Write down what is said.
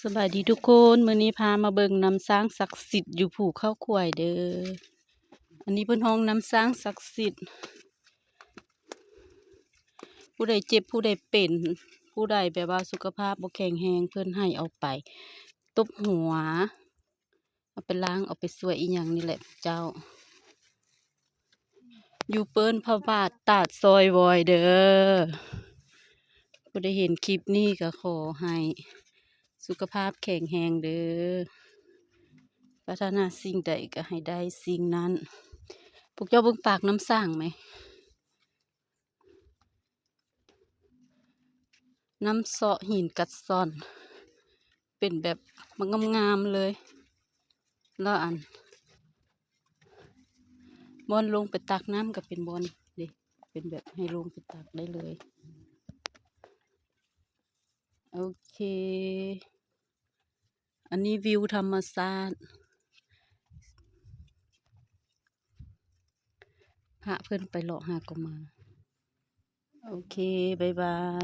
ສະບາຍດີທຸກຄົນ, ມື້ນີ້ພາມາເບິ່ງນ້ຳຊ້າງສັກສິດຢູ່ພູເຂົາຄວາຍເດີ້. ອັນນີ້ເພິ່ນຮ້ອງນ້ຳຊ້າງສັກສິດ. ຜູ້ໃດເຈັບ, ຜູ້ໃດເປັນ, ຜູ້ໃດແບບວ່າສຸຂະພາບບໍ່ແຂງແຮງ, ເພິ່ນໃຫ້ເອົາໄປຕົບຫົວ, ເອົາໄປລ້າງ, ເອົາໄປຊ່ວຍອີ່ຫຍັງນີ້ແຫຼະເຈົ້າ. ຢູ່ເປີ້ນພະບາດຕາດຊອຍວອຍເດີ້. ຜູ້ໃດເຫັນຄລິບນີ້ກໍຂໍໃຫ້ສຸຂະພາບແຂງແຮງເດີ້. ປາດຖະໜາສິ່ງໃດກໍໃຫ້ໄດ້ສິ່ງນັ້ນ. ພວກເຈົ້າເບິ່ງປາກນ້ຳຊ້າງໄໝ? ນ້ຳເຊາະຫີນກັດຊອນ ເປັນແບບງາມໆເລີຍ. ແລ້ວອັນ ບ່ອນລົງໄປຕັກນ້ຳກໍເປັນບ່ອນເດ້, ເປັນແບບໃຫ້ລົງໄປຕັກໄດ້ເລີຍ. ໂອເຄ, ອັນນີ້ວິວທຳມະຊາດ. ພາເພິ່ນໄປເລາະຫາກໍມາ. ໂອເຄ, ບາຍບາຍ.